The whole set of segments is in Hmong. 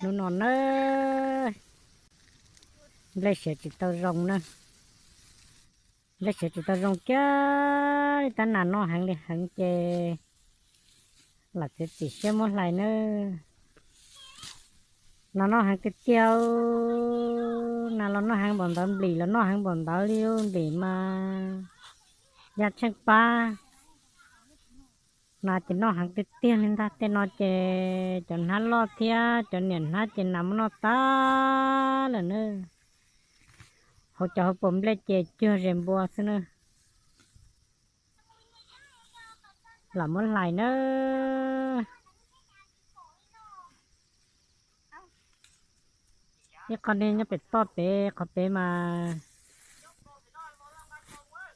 Hnub no na, nplej siav tsis tau zoo na, nplej siav tsis tau zoo kiag li, tab nas noj heev li heev ces lam txiav txim siab muab hlais na. Nas noj heev tiag tiag, nas los noj heev npaum ntawd, nplim los noj heev npaum ntawd li, nplim mas yaj tsheej pab. Nas ces noj heev tiag tiag li ntag, tej no ces cov hnab loj thiab cov niam hnab ces nas muab noj tag lawm na. Hauv cov hauv paus nplej ces cuag zes npua xwb na. Lam muab hlais na. Ib qho nej nyob pem toj pem qhov pem mas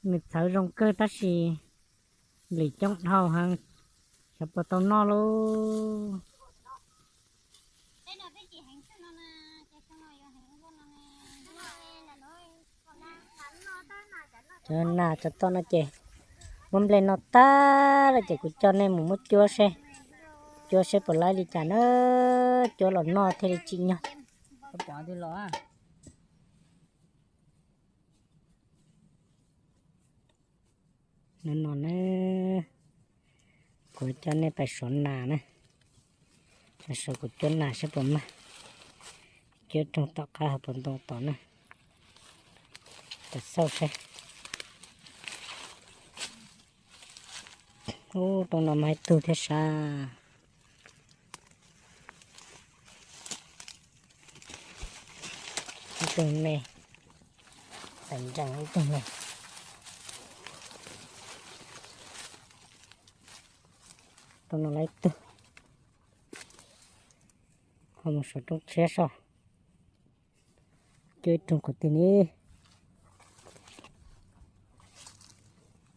nws txhawv zoo kawg tab sis nplim coob dhau heev, xyov puas tau noj lauj. Cov nas cov toj no ces muab nplej noj tag lawm ces kuv coj nej mus muab cuab seb, cuab seb puas laib li cas na, cuab los noj thiaj li tsim nyog. No no na, kuv coj nej pais suav nas na, pais suav kuv cuab nas seb puas mag. Cuab rooj tom qab hauv paus ntoo tom na, pais xauj seb. Ub, rooj no mag ib tug thiab sav. Ib tug me, txais ntsees ib tug me. Rooj no laib tug, ho mus suav rooj tshiab soj. Cuab ib rooj kwv tij ne.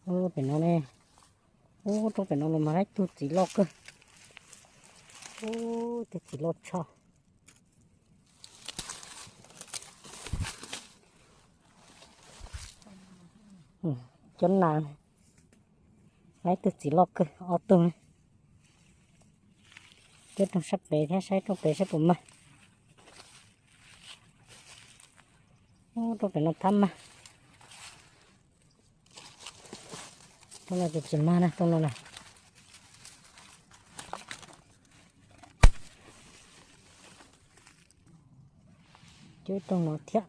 Ub, pem no ne. Ub, rooj pem no los mag laib tug txiv loj kawg. Ub, tej txiv loj tshaj. Cuab nas, laib tug txiv loj kawg ob tug. Cuab rooj sab pem thiab saib rooj pem saib puas mag. Ub, rooj pem no thab mag. Rooj no ces tsis mag na, rooj no na. Cuab rooj no thiab.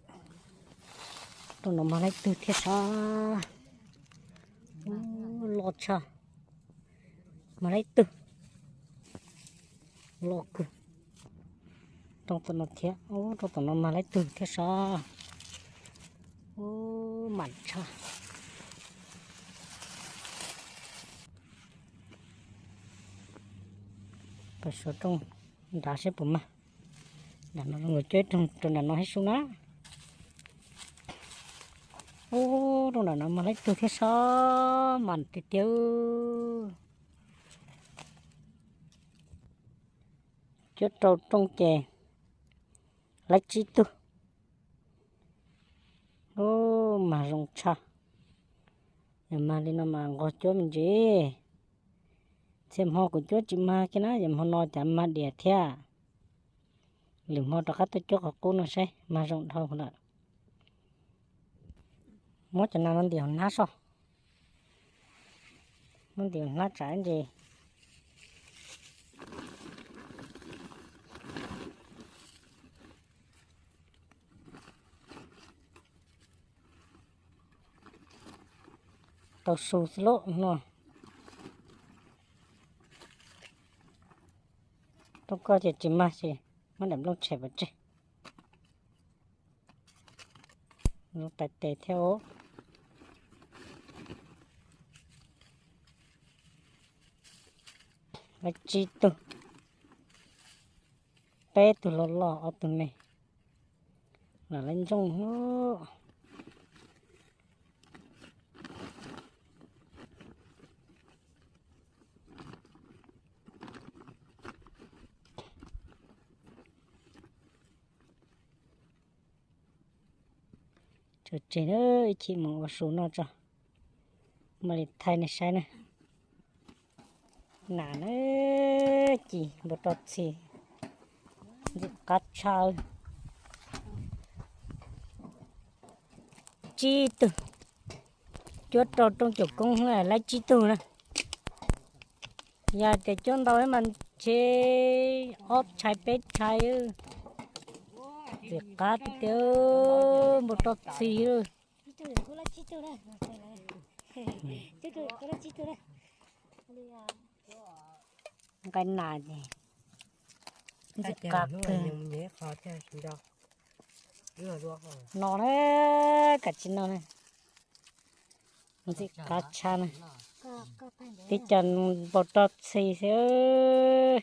Rooj no mag laib tug thiab sav. Ub, loj tshaj. Mag laib tug. Loj kawg. Rooj tom no thiab, ub, rooj tom no mag laib tug thiab sav. Ub, mam tshaj. Pais suav rooj nrad seb puas mag. Nram no zoo nkaus cuab rooj rau nram no hib sub na. Ub, rooj nram no mag laib tug thiab sav, mas tiag tiag. Cuab rau rooj ces laib tsib tug. Ub, mag zoo tshaj. Yog mag li no mas nquag cuab me ntsis. Txhia hmo kuv cuab tsis mag kiag na, yog hmo no cas mag diam thiab. Lwm hmo rov qab tuaj cuab qhov qub no saib mag zoo dhau lawm. Muab cov nas no ntim hauv hnab soj. Muab ntim hauv hnab tsam ntsis. Tau su xwb lauj no. Rooj koj ces tsis mag ces muab daim nplooj tshem pov tseg. Zoo tais tes thiab os. Laib tsib tug, peb tug loj loj ob tug me, lam laib ntsooj. Tso tseg na, ib chim mus ua su noj tso, mam li thaij nej saib na. Nas na, ci npua rau txhi. Ntxim qab tshaj. Tsib tug, cuab rau rooj caum koob laib tsib tug na. Yog tias cuab ntau mas ntshe ob tshais peb tshais. Ntxim qab tiag tiag, npau roj txhis. Nqaij nas ces ntxim qab kawg. No na, kav tsij no na. Ntxim qab tshaj na. Tib co npau roj txhis xwb.